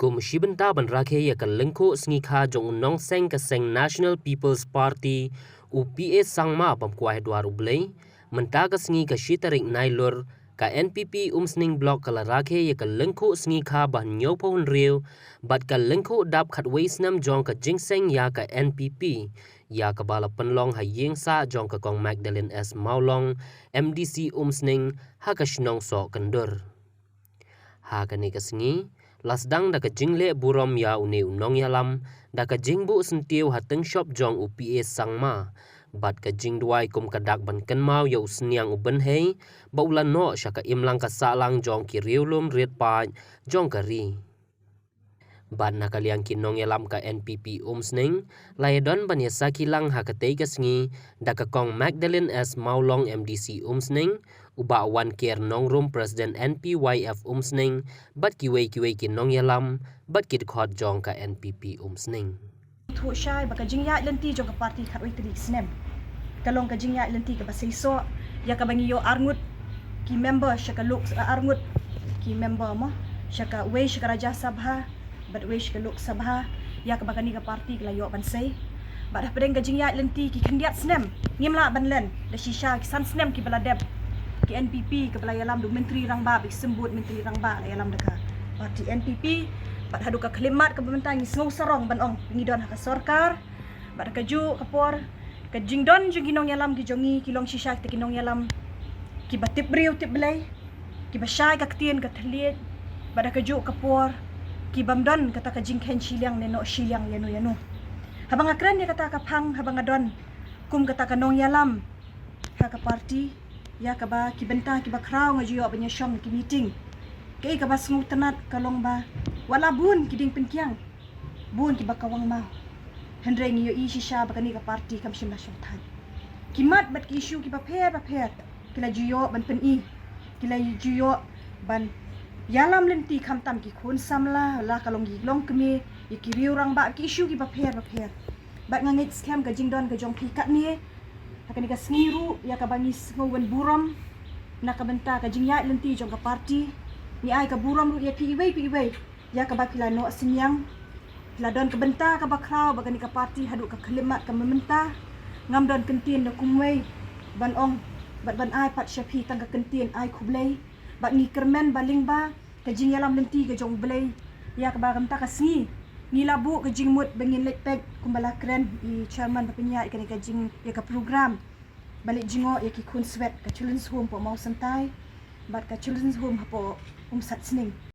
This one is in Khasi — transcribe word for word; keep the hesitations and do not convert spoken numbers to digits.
Kum shi bynta ban rakhe ïa ka lyngkhuh sngi kha jong u nongseng ka seng National People's Party, u P A Sangma bam kwai ha dwar U Blei, mynta ka sngi ka shi tarik Nailur, ka N P P Umsning Block ka la rakhe ïa ka lyngkhuh sngi kha ba hynñiewphew hynriew bad ka lyngkhuh dap khatwei snem jong ka jingseng ïa ka N P P, ïa kaba la pynlong ha ïing sah jong ka Kong Magdalene S Mawlong, M D C Umsning, ha ka shnong Sohkyndur. Ha kane ka sngi, la sdang da ka jingleh burom ïa une u nongïalam, da ka jingbuh syntiew ha tyngshop jong u P A Sangma bad ka jingduwai kum ka dak ban kynmaw ïa u sniang u bynhei ba u la noh sha ka imlang ka sahlang jong ki riewlum riat paid jong ka ri. Bad na ka liang ki nongïalam ka N P P Umsning, la ïadon ban ïa sakhi lang ha katei ka sngi da ka Kong Magdalene S Mawlong, M D C Umsning, u Bah Wanker Nongrum, President N P Y F Umsning, bad kiwei kiwei ki nongïalam bad ki dkhot jong ka N P P Umsning. Thuh shai ba ka jingïaid lynti jong ka party khatwei tylli ki snem ka long ka jingïaid lynti kaba seisoh, ïa kaba ngi ïoh arngut ki member sha ka Lok, arngut ki member mo, sha ka, wei sha ka Rajya Sabha bad wei sha ka Lok Sabha, ïa kaba kane ka party ka la ïoh ban sei. Bad hapdeng ka jingïaid lynti ki khyndiat snem ngim lah ban len, da shisha ki san snem kiba la dep, ki N P P kaba la ïalam da u Myntri Rangbah, bad ki symbud Myntri Rangbah la ïalam da ka party N P P. Bad haduh ka khyllipmat kaba mynta ngi sngew sarong ban ong ngi don ha ka sorkar. Bad ha kajuh ka por, ka jingdon jong ki nongïalam ki jong ngi ki long shisha kita ki nongïalam kiba tip briew tip Blei, kiba shai ka ktien ka thylliej, bad ha kajuh ka por ki bym don kata ka jingkheiñ shiliang ne noh shiliang ïano ïano. Haba nga kren ïa kata ka phang, haba nga don kum kata ka nongïalam ha ka party, ïa kaba ki bynta kiba khraw nga ju ïoh ban ïashong ki meeting. Kaei kaba sngewtynnat ka long ba wat la bun ki dieng pynkiang, bun kiba kawang maw, hynrei ngi ïohi shisha ba kane ka party kam shym la shongthait. Ki mat bad ki issue kiba pher ba pher ki la ju ïoh ban pyni, ki la ju ïoh ban ïalam lynti, khamtam ki khun samla, la ka long ki longkmie, ïa ki riew rangbah, ki issue kiba pher ba pher. Bad nga ngeit skhem ka jingdon ka jong phi katne ha kane ka sngi ruh, ïa kaba ngi sngew ban burom na ka bynta ka jingïaid lynti jong ka party, ngi ai ka burom ruh ïa phi iwei pa iwei ïa kaba phi la noh synñiang. Phi la don ka bynta kaba khraw bad kane ka party haduh ka khyllipmat kaba mynta. Ngam don kyntien na kumwei ban ong bad ban ai pat sha phi, tang ka kyntien ai khublei. Bad ngi kyrmen ba lyngba ka jingïalam lynti ka jong U Blei, ïa kaba mynta ka sngi ngi la buh ka jingmut ba ngin leit peit, kumba la kren i chairman ba pynïaid ïa kane ka jing, ïa ka program, ba leit jngoh ïa ki khun swet ka Children's Home hapoh Mawsantai bad ka Children's Home hapoh Umsatsning.